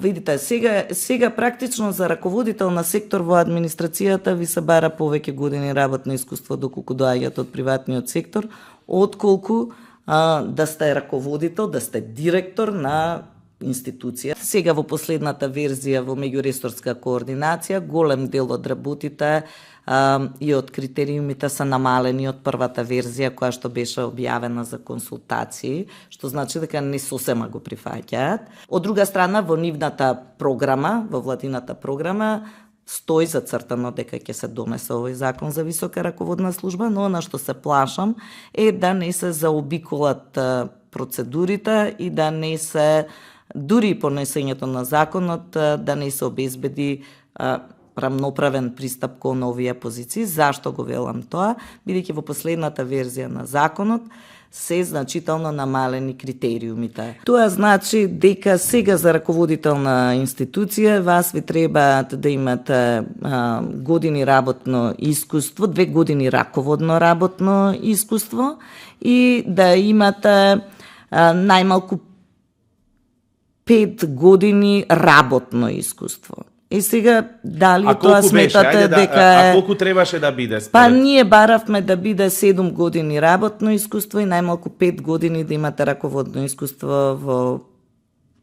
Видите, сега практично за раководител на сектор во администрацијата ви се бара повеќе години работно искуство доколку доаѓате од приватниот сектор, отколку да сте раководител, да сте директор на институција. Сега во последната верзија во меѓуресорска координација, голем дел од работите и од критериумите се намалени од првата верзија која што беше објавена за консултации, што значи дека не сосема го прифаќаат. Од друга страна, во нивната програма, во владината програма, стои зацртано дека ќе се донесе овој закон за висока раководна служба, но она што се плашам е да не се заобиколат процедурите и да не се, дури и понесењето на законот, да не се обезбеди рамноправен пристап кон овие позиции. Зашто го велам тоа? Бидејќи во последната верзија на законот се значително намалени критериумите. Тоа значи дека сега за раководител на институција вас ви требаат да имате години работно искуство, 2 години раководно работно искуство и да имате најмалку 5 години работно искуство. И сега, дали тоа сметате дека е... А колку требаше да биде? Па ние баравме да биде 7 години работно искуство и најмалку 5 години да имате раководно искуство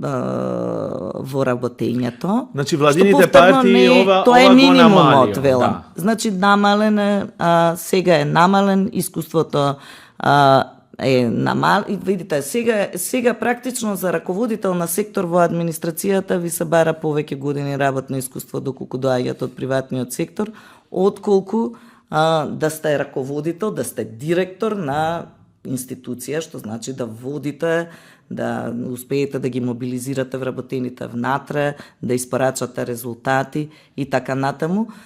во работењето. Значи, владините партии тоа е минимумот, велам. Да. Значи, намален е, сега е намален, искуството е намал. И видите, сега практично за раководител на сектор во администрацијата ви се бара повеќе години работно искуство доколку доаѓате од приватниот сектор, отколку да сте раководител, да сте директор на институција, што значи да водите, да успеете да ги мобилизирате вработените внатре, да испорачате резултати и така натаму.